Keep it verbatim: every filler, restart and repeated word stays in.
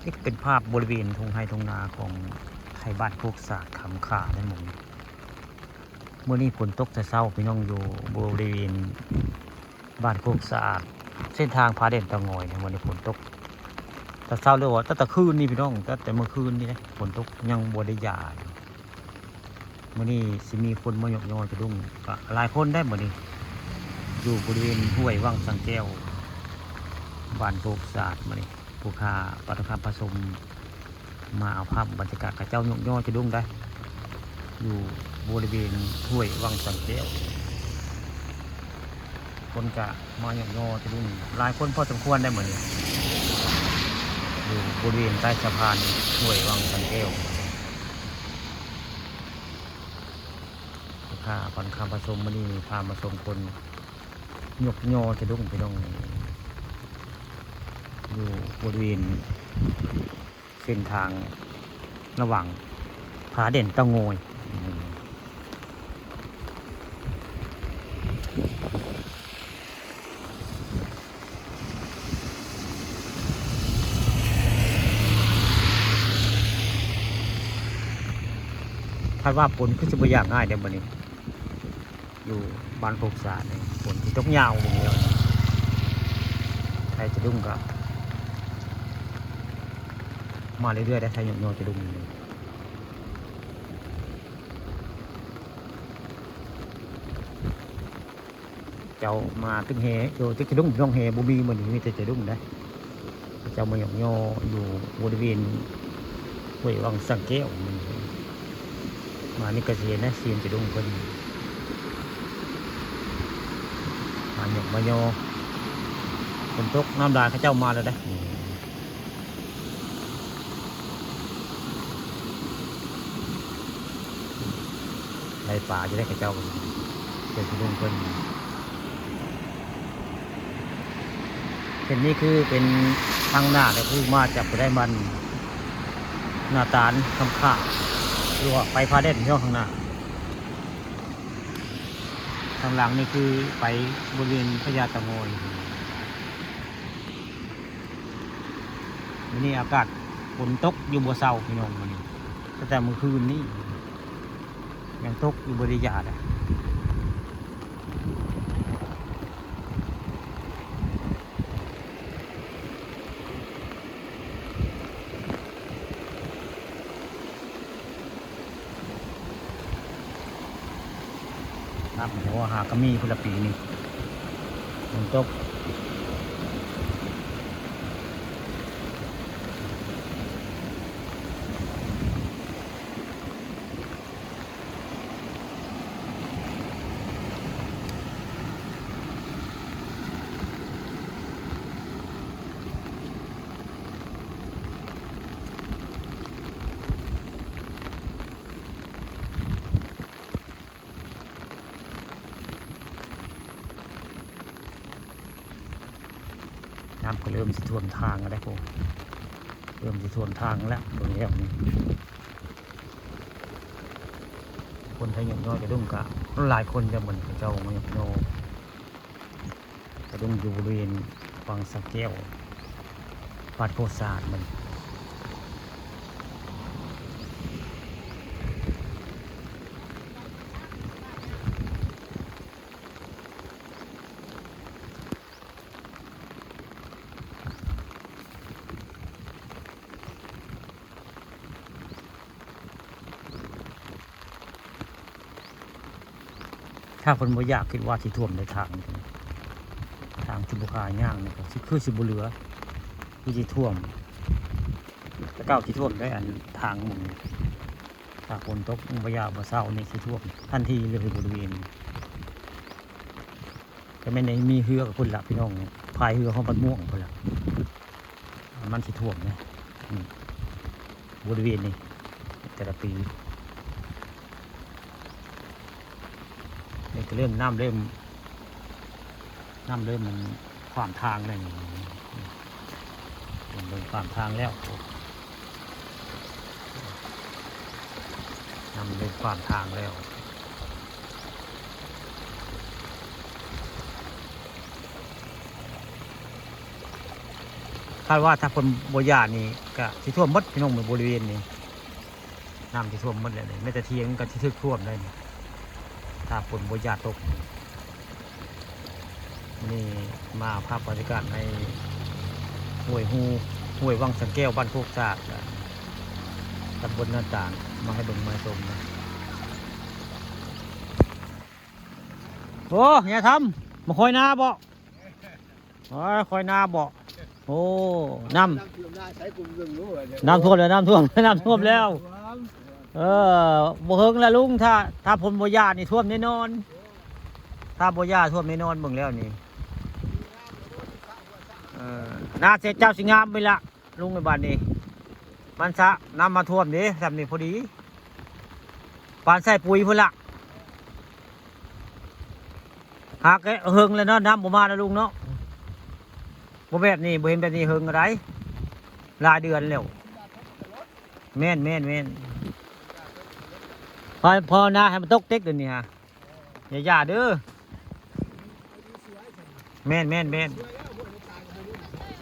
นี่ก็เป็นภาพบริเวณทุ่งไร่ทุ่งนาของไทบ้านโคกสะอาด คำข่าได้หมดเลย มื้อนี้ฝนตกแต่เช้าพี่น้อง อยู่บริเวณบ้านโคกสะอาด เส้นทางผาแดนเตางอยเนี่ย มื้อนี้ฝนตกแต่เช้าเลย ว่าตั้งแต่คืนนี้พี่น้อง ตั้งแต่เมื่อคืนนี้นะ ฝนตกยังบ่ได้หย่าอยู่ มื้อนี้สิมีคนมายกยอจะดุ้ง ก็หลายคนได้มื้อนี้ อยู่บริเวณห้วยวังสังแก้ว บ้านโคกสะอาด มื้อนี้ ผู้ข่าวปัตตภาพผสม มาเอาภาพบรรยากาศเขาเจ้ายกยอจะดุ้งได้ อยู่บริเวณห้วยวังสังแก้ว คนก็มายกยอจะดุ้ง หลายคนพอสมควรได้มื้อนี้ อยู่บริเวณใต้สะพานห้วยวังสังแก้ว ผู้ข่าวปัตตภาพผสม มื้อนี้พามาชมคนยกยอจะดุ้งพี่น้อง อยู่บริเวณเส้นทางระหว่างผาแดนเตางอย อืม คาดว่าฝนคือสิบ่อยากง่ายเด้อมื้อนี้ อยู่บ้านโคกสะอาดนี่ ฝนสิตกยาวมื้อนี้ ไทจะดุ้งก็มาเรื่อยๆ ได้ ไทยกยอจะดุ้งนี่ เจ้ามาตึกแฮ เออ ตึกจะดุ้ง พี่น้อง แฮบ่มีมื้อนี้ มีแต่จะดุ้งได้ เจ้ามายกยออยู่บริเวณห้วยวังสังแก้ว มื้อนี้ มานี่ก็สิเห็นนะ เซียนจะดุ้งเพิ่น มายกมายอ ฝนตกน้ำหลายเขาเจ้ามาแล้วเด้อ ได้ปลาจะได้เขาเจ้า เจ้าจะดุ้งเพิ่น เส้นนี้คือเป็นทางหน้า ก็คือมาจากผู้ใดบ้านนาตาล คำข่า หรือว่าไปผาแดนเนาะ ข้างหน้า ข้างหลังนี่คือไปบริเวณพญาเตางอย มื้อนี้อากาศฝนตกอยู่บ่เซาพี่น้อง มื้อนี้ ตั้งแต่เมื่อคืนนี้ ยังตกอยู่บ่ได้หย่าเลย นับหัวหากะมีพุ้นละปีนี้ ฝนตก น้ำก็เริ่มสิท่วมทางแล้วได้อ โอ้ เริ่มสิท่วมทางแล้ว เบิ่งแล้วนี่ คนไทยยกยอจะดุ้งกะหลายคนจะเหมือนเขาเจ้ามายกยอ กระดุมอยู่บริเวณวังสะแก้ว บ้านโคกสะอาด มัน ถ้าเพิ่นบ่อยาก คิดว่าสิท่วมในทาง ทางสิบ่กล้าย่างนี่ก็สิ คือสิบ่เหลือ คือสิท่วม แต่เก่าสิท่วมได้อันทางหม่องนี้ ถ้าฝนตกบ่อยากบ่เซานี่สิท่วมทันทีเลยบริเวณนี้ ก็แม่นได้มีเฮือกับพุ่นละพี่น้อง พายเฮือฮอดบ้านม่วงพุ่นละ มันสิท่วมนะ อืม บริเวณนี้ แต่ละปี นี่ก็เริ่ม น้ำเริ่ม น้ำเริ่มมันขวางทางแล้วนี่ เริ่มขวางทางแล้ว น้ำเริ่มขวางทางแล้ว ท คาดว่าถ้าฝนบ่หย่านี่ก็สิท่วมหมดพี่น้อง บริเวณนี้ น้ำสิท่วมหมดแล้วนี่ แม้แต่เถียงก็สิถูกท่วมได้นี่ ถ้าฝนบ่หย่าตก นี่มาภาพบรรยากาศในห้วยฮู ห้วยวังสังแก้ว บ้านโคกสะอาด ตำบลนาต่าง มาให้เบิ่งมาชมนะ โอ้ ยายทำ มาคอยนาบ่ โอ้ย คอยนาบ่ โอ้ น้ำ น้ำท่วมนาใช้กลุ่มเรื่องรู้ว่าเนี่ย น้ำท่วมแล้ว น้ำท่วม น้ำท่วมแล้ว ท่วม เออ บ่เฮิงแล้วลุง ถ้า ถ้าฝนบ่หย่านี่ท่วมแน่นอน ถ้าบ่หย่าท่วมแน่นอน เบิ่งแล้วนี่ เออ นาเสร็จเจ้าสิงามไปละ ลุงในบ้านนี้ มันสะน้ำมาท่วมเด้ ทำนี่พอดี ปานใส่ปุ๋ยพุ่นละ หากเฮิงแล้วเนาะ น้ำบ่มาแล้วลุงเนาะ บ่แบบนี้ บ่เห็นแบบนี้เฮิงก็ได้ หลายเดือนแล้ว แม่น แม่น แม่น พอ พอนาให้มันตกเต็กเดี๋ยวนี้ฮะ อย่า อย่าเด้อ แม่น แม่น แม่น